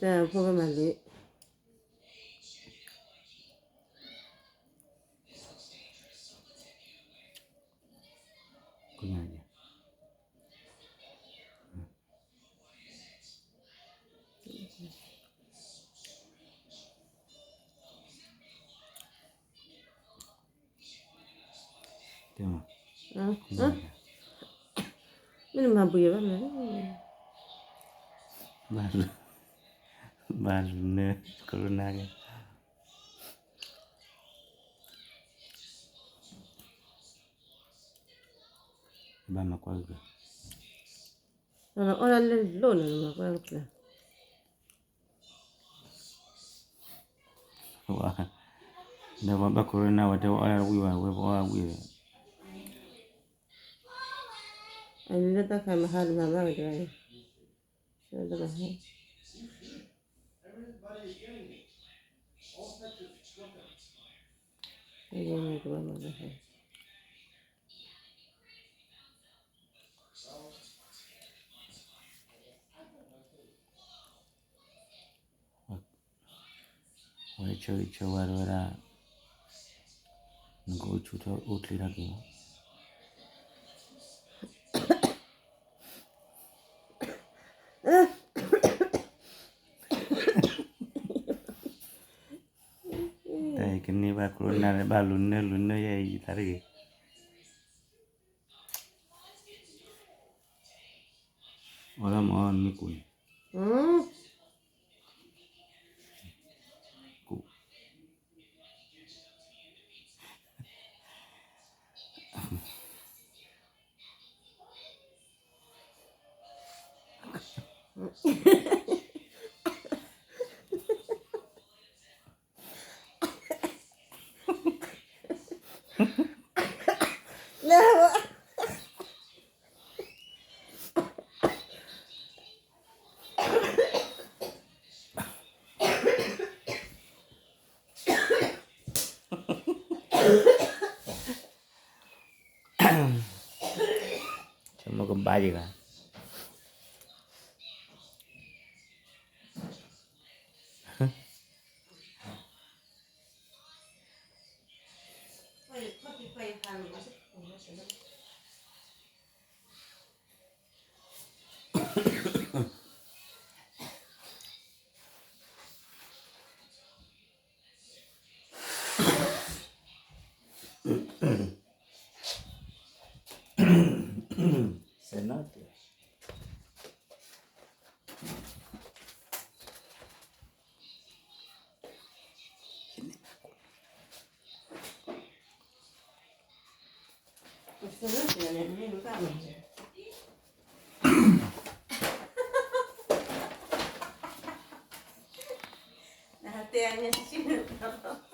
တၢ်ဖိကမၤလံာ် ကညါယဲ တဲမး မ့ၢ်နမၤဘှံးယၤဘၣ်မး ဘၣ်လူၤ ဘၣ်လူၤနၢ ကရူၢ်နၢ်က့ ဘၣ်မၤကွၢ်က့ၤ အီၣ်ဒၣ်လၢလိၣ်န့ၣ် မၤကွၢ်က့ၤ ဝါ ဒီးပှၤဘၣ်ကရူၢ်နၢ်ဝဲတဲဝဲအီၣ်ဒၣ်ဝံၣ်ဝဲ ဝဲပအီၣ်ဝံၣ်ဝဲ အလၢတၢ်ခါမဟါတမၤဘၣ်ဝဲတဂၤအံၤ ဆၢတၢ်ခါ ဝဲဆၢဂ့ၤဆၢဝါတဝဲဒၣ် နကအိၣ်ဆူၣ်ထီၣ်အိၣ်ချ့ထီၣ်က့ၤလီၤ တၢ်အံၤကန့ၢ်ဘၣ်ကရူၢ်နၢ်လၢဘၣ်လူၤနၢလူၤနၢယဲအံၤ ယသးတဂ့ၤ အီၣ်ဒၣ်မ့ၢ်အီၣ်နမ့ၢ်ကူးန့ၣ် ကူး ဆိကမိၣ်ကဘၣ်ယဂၤ စဲးနီၤတၢ် တဲန့ၣ်